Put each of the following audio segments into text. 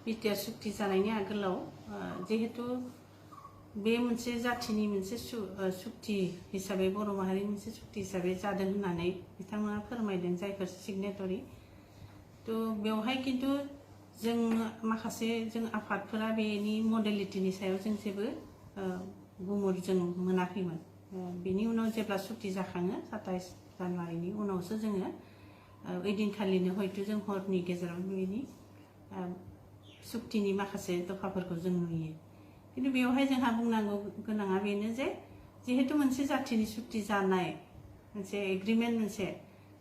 BTR सुक्ति जानायनि आगोलाव जिहेतु बे मोनसे जाथिनि मोनसे सुक्ति हिसाबै बर' माहारिनि मोनसे सुक्ति हिसाबै जादों होननानै बिथांमोना फोरमायदों जायफोर सिगनेटरि तो बेवहाय किन्तु जों माखासे जों आफादफोरा बेनि मडेलिटिनि सायाव जों जेबो गुमुर जों मोनाखैमोन बेनि उनाव जेब्ला सुक्ति जाखाङो 27 जानुवारिनि उनावसो जोङो ओइदिनखालिनो हयतो जों हरनि गेजेराव बेनि सुक्तिनि माखासे दफाफोरखौ जों नुयो किन्तु बेवहाय जोंहा बुंनांगौ गोनाङा बेनो जे जिहेतु मोनसे जाथिनि सुक्ति जानाय मोनसे एग्रिमेन्ट मोनसे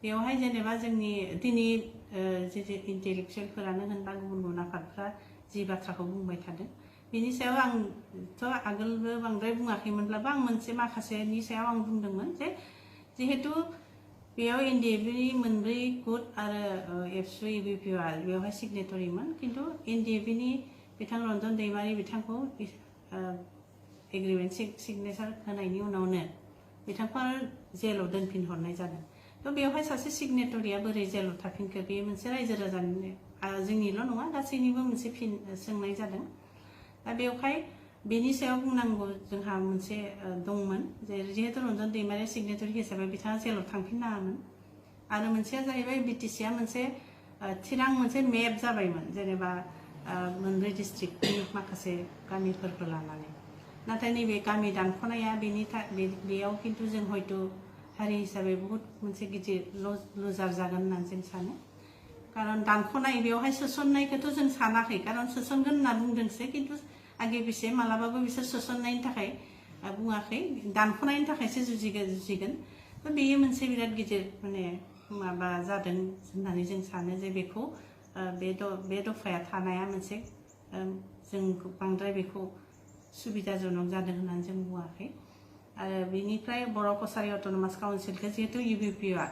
बेवहाय जेनेबा जोंनि दिनै जे इन्टेलेक्चुवेलफोरानो होनबा गुबुन गुबुन आफादफ्रा जि बाथ्राखौ बुंबाय थादों बेनि सायाव आंथ' आगोलबो बांद्राय बुङाखैमोनब्लाबो आं मोनसे माखासेनि सायाव आं बुंदोंमोन जे जिहेतु बेयाव एनडिएफबि मोनब्रै गुट आरो एबसु इउबिपिआर बेवहाय सिगनेटरिमोन किन्तु एनडिएफबिनि बिथां रन्जन दैमारि बिथांखौ एग्रिमेन्ट सिगनेचार होनायनि उनावनो बिथांखौ जेलाव दोनफिनहरनाय जादों तो बेवहाय सासे सिगनेटरिया बोरै जेलाव थाफिनखो बे मोनसे रायजो राजानि जोंनिल' नङा गासैनिबो मोनसे सोंनाय जादों दा बेवहाय बेनि सायाव बुंनांगौ जोंहा मोनसे दंमोन जिहेतु रन्जन दैमारिया सिगनेटरि हिसाबै बिथाङा जेलाव थांफिननाङामोन आरो मोनसेया जाहैबाय बिटिसिआ मोनसे थिरां मोनसे मेप जाबायमोन जेनेबा मोनब्रै डिस्ट्रिक्टनि माखासे गामिफोरखौ लानानै नाथाय नैबे गामि दानख'नाया बेयाव किन्तु जों हयतो हारि हिसाबै बहुत मोनसे गिदिर लुजार जागोन होननानै जों सानो कारण दानख'नाय बेवहाय सोसननायखौथ' जों सानाखै कारण सोसनगोन होनना बुंदोंसो किन्तु आगे पिछे मालाबाबो बिसोर सोसननायनि थाखाय बुङाखै दानख'नायनि थाखायसो जुजिगोन तो बेयो मोनसे बिराद गिदिर माने माबा जादों होननानै जों सानो जे बेखौ बे दफाया थानाया मोनसे जों बांद्राय बेखौ सुबिदाजनक जादों होननानै जों बुङाखै आरो बेनिफ्राय बर' कसारि अट'नमास काउन्सिलखौ जिहेतु इउबिपिआ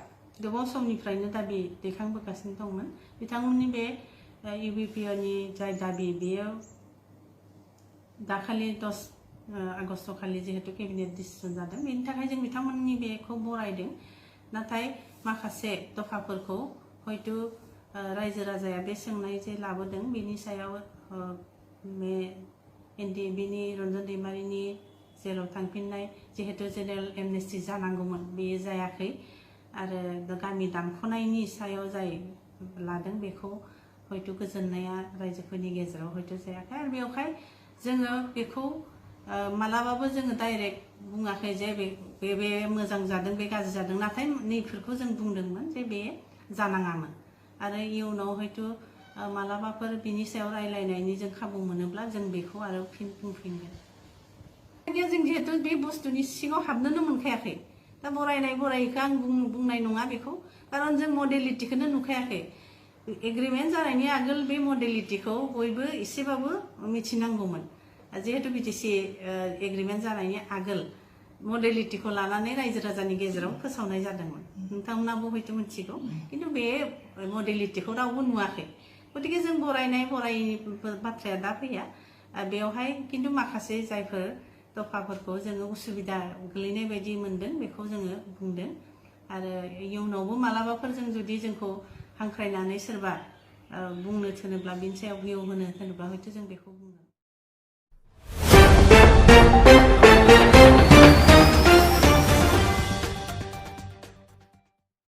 गोबाव समनिफ्रायनो दाबि दैखांबोगासिनो दंमोन बिथांमोननि बे इउबिपिअनि जाय दाबि बेयो दाखालि 10 आगस्ट खालि जिहेतु केबिनेट डिसिजन जादों बेनि थाखाय जों बिथांमोननि बेखौ बरायदों नाथाय माखासे दफाफोरखौ हयतो रायजो राजाया बे सोंनाय जे लाबोदों बेनि सायाव बे एनडिएफबिनि रन्जन दैमारिनि जेलाव थांफिननाय जिहेतु जेनेरेल एमनेस्टि जानांगौमोन बेयो जायाखै आरो गामि दानख'नायनि सायाव जाय लादों बेखौ हयतो गोजोननाया रायजोफोरनि गेजेराव हयतो जायाखै आरो बेवहाय जोङो बेखौ मालाबाबो जोङो डाइरेक्ट बुङाखै जे बे मोजां जादों बे गाज्रि जादों नाथाय नैफोरखौ जों बुंदोंमोन जे बे जानाङामोन आरो इयुनाव हयतो मालाबाफोर बिनि सायाव रायलायनायनि जों खाबु मोनोब्ला जों बेखौ आरो फिन बुंफिनगोन जों जिहेतु बे बुस्थुनि सिङाव हाबनोनो मोनखायाखै दा बरायनायखौ आं बुंनाय नङा बेखौ कारण जों मडेलिटिखौनो नुखायाखै एग्रिमेन्ट जानायनि आगोल बे मडेलिटिखौ बयबो एसेबाबो मिथिनांगौमोन जिहेतु बिटिसि एग्रिमेन्ट जानायनि आगोल मडेलिटिखौ लानानै रायजो राजानि गेजेराव फोसावनाय जादोंमोन नोंथांमोनाबो हयतो मिथिगौ किन्तु बे मडेलिटिखौ रावबो नुवाखै गतिके जों बरायनाय बाथ्राया दा फैया बेवहाय किन्तु माखासे जायफोर दफाफोरखौ जोङो उसुबिदा गोलैनाय बायदि मोनदों बेखौ जोङो बुंदों आरो इयुनावबो मालाबाफोर जों जुदि जोंखौ हांख्रायनानै सोरबा बुंनो थोनोब्ला बिनि सायाव भिउ होनो थोनोब्ला हयतो जों बेखौ